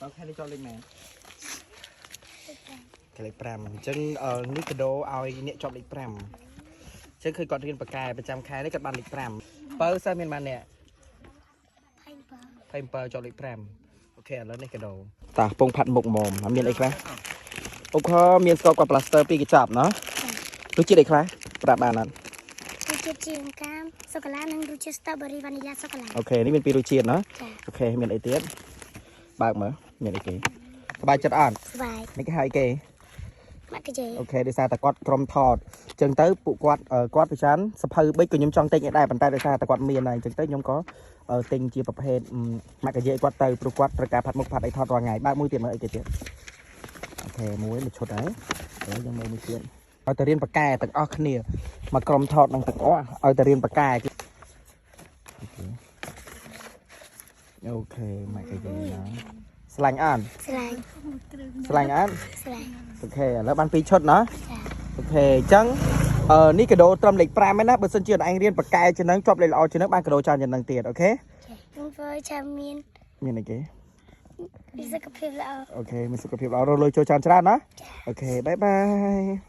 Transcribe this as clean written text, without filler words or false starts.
តើខែនេះជាប់លេខម៉ានលេខ5អញ្ចឹងអឺនេះកាដូឲ្យអ្នកជាប់លេខ5អញ្ចឹងឃើញគាត់រៀនបកកែប្រចាំខែនេះគាត់បានលេខ5បើសិនមានម៉ានអ្នក27ជាប់លេខ5OK ឥឡូវនេះកាដូតាពងផាត់មុខមុំមានអីខ្លះអូខមានស្ករគាត់ប្លាស្ទ័រពីរកញ្ចប់ណោះរសជាតិអីខ្លះប្រាប់បានអត់ រសជាតិជាងកាមសូកូឡានិងរសជាតិ strawberry vanilla សូកូឡា OK នេះមានពីររសជាតិណោះ ចា OK មានអីទៀតបើកមើលមានអីគេសប្បាយចិត្តអត់ ស្វាយ នេះគេហៅអីគេ ម៉ាក់កាយ OK ដោយសារតែគាត់ក្រុមថតអញ្ចឹងទៅពួកគាត់អឺគាត់ពិចារសភៅបិចក៏ខ្ញុំចង់ទិញឲ្យដែរប៉ុន្តែដោយសារតែគាត់មានហើយអញ្ចឹងទៅខ្ញុំក៏អឺទិញជាប្រភេទម៉ាក់កាយគាត់ទៅព្រោះគាត់ត្រូវការផាត់មុខផាត់អីថតរាល់ថ្ងៃបើកមួយទៀតមើលអីគេទៀត OK មួយមួយឈុតហើយឥឡូវយើងមើលមួយទៀតឲ្យតែរៀនបកកែទាំងអស់គ្នាមកក្រុមថតនឹងទាំងអស់ឲ្យតែរៀនបកកែOK ម៉ាក់កាយណាស្លាញ់អាន ស្លាញ់ ស្លាញ់អាន ស្លាញ់ OK ឥឡូវបានពីរឈុតណា ចា OK អញ្ចឹងអឺនេះកាដូត្រឹមលេខ5ឯណាបើសិនជាឯងរៀនបកកែជាងហ្នឹងជាប់លេខល្អជាងហ្នឹងបានកាដូច្រើនជាងហ្នឹងទៀត OK ចាខ្ញុំធ្វើចាំមាន មានអីគេ មានសុខភាពល្អ OK មានសុខភាពល្អរកលុយចូលច្រើនច្រើនណាOK bye bye.